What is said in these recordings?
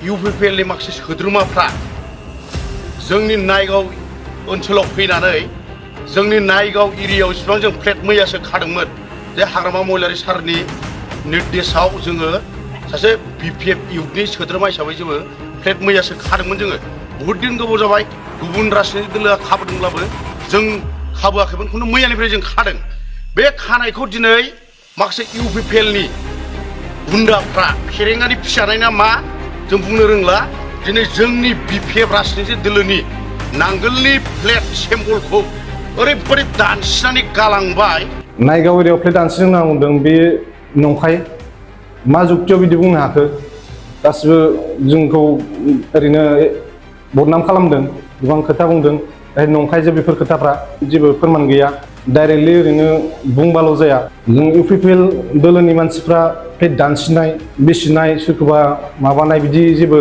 इउपिपिएलनि माखासे सोद्रोमाफ्रा जोंनि नायगाव ओनसोलाव फैनानै जोंनि नायगाव एरियायाव इसिबां जों फ्लेट मैयासो खादोंमोन जे हाग्रामा महिलारि सारनि निर्देशआव जोङो सासे बिपिएफ इउथनि सोद्रोमा हिसाबै जोङो फ्लेट मैयासो खादोंमोन जोङो बहुद दिन गोबाव जाबाय गुबुन राजनीतिक दोलोआ खाबोदोंब्लाबो जों खाबोआखैमोन खिन्थु मैयानिफ्राय जों खादों बे खानायखौ दिनै माखासे इउपिपिएलनि गुन्डाफ्रा फेरेंगानि फिसानाय ना मा जों बुंनो रोंला दिनै जोंनि बिपिएफ राजनीतिक दोलोनि नांगोलनि फ्लेट सेम्बलखौ ओरैबायदि दानसिनानै गालांबाय नायगाव एरियायाव फ्लेट दानसिनो होनना बुंदों बे नंखाय मा जुक्तियाव बिदि बुंनो हाखो गासिबो जोंखौ ओरैनो बदनाम खालामदों गोबां खोथा बुंदों नंखाय जे बेफोर खोथाफ्रा जेबो फोरमान गैया डाइरेक्टलि ओरैनो बुंबाल' जाया जों इउपिपिएल दोलोनि मानसिफ्रा फ्लेट दानसिनाय बिसिनाय सोरखौबा माबानाय बिदि जेबो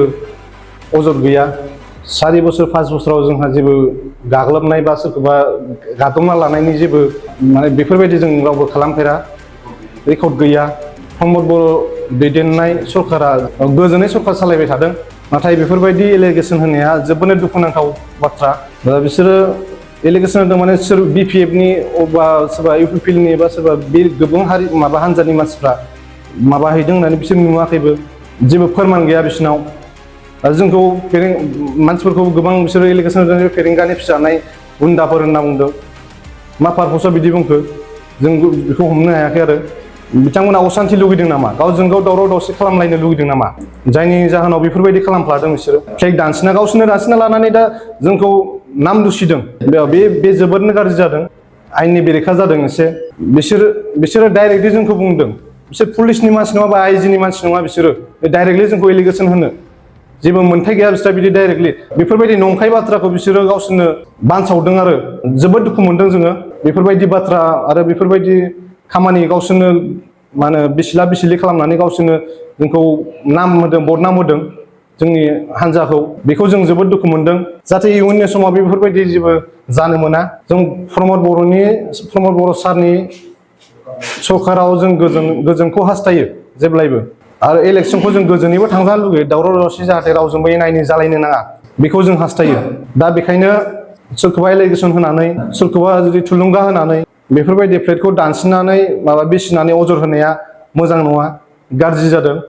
अजद गैया 4 बोसोर 5 बोसोराव जोंहा जेबो गाग्लोबनाय बा सोरखौबा गादबना लानायनि जेबो माने बेफोरबायदि जों रावबो खालामफेरा रेकर्ड गैया प्रमद बर' दैदेननाय सरकारा गोजोनै सरकार सालायबाय थादों नाथाय बेफोरबायदि एलिगेसन होनाया जोबोद दुखुनांथाव बाथ्रा बिसोरो एलिगेसन होदों माने सोर बिपिएफनि बा सोरबा इउपिपिएलनि बा सोरबा बे गोबां हारि माबा हान्जानि मानसिफ्रा माबा हैदों होननानै बिसोर नुवाखैबो जेबो फोरमान गैया बिसोरनाव जोंखौ मानसिफोरखौ गोबां बिसोरो एलिगेसन होदों फेरेंगानि फिसानाय गुन्डाफोर होनना बुंदों मा पारपसाव बिदि बुंखो जों बेखौ हमनो हायाखै आरो बिथांमोना असान्थि लुगैदों नामा गावजों गाव दावराव दावसि खालामलायनो लुगैदों नामा जायनि जाहोनाव बेफोरबायदि खालामफ्लादों बिसोरो फ्लेग दानसिना गावसोरनो दानसिना लानानै दा जोंखौ नाम दुसिदों बे जोबोदनो गाज्रि जादों आयेननि बेरेखा जादों एसे बिसोरो डाइरेक्टलि जोंखौ बुंदों बिसोर पुलिसनि मानसि नङा बा आइजिनि मानसि नङा बिसोरो डाइरेक्टलि जोंखौ एलिगेसन होनो जेबो मोन्थाय गैया बिस्रा बिदि डाइरेक्टलि बेफोरबायदि नंखाय बाथ्राखौ बिसोरो गावसोरनो बानसावदों आरो जोबोद दुखु मोनदों जोङो बेफोरबायदि बाथ्रा आरो बेफोरबायदि खामानि गावसोरनो मा होनो बिसिला बिसिलि खालामनानै गावसोरनो जोंखौ नाम होदों बदनाम होदों जोंनि हान्जाखौ बेखौ जों जोबोद दुखु मोनदों जाहाथे इयुननि समाव बेफोरबायदि जेबो जानो मोना जों प्रमद बर' सारनि सरकाराव जों गोजोनखौ हास्थायो जेब्लायबो आरो इलेक्सनखौ जों गोजोनैबो थांजानो लुगैयो दावराव दावसि जाहाथे रावजोंबो एना एनि जालायनो नाङा बेखौ जों हास्थायो दा बेखायनो सोरखौबा एलिगेसन होनानै सोरखौबा जुदि थुलुंगा होनानै बेफोरबायदि फ्लेटखौ दानसिननानै बिसिनानै अजद होनाया मोजां नङा गाज्रि जादों।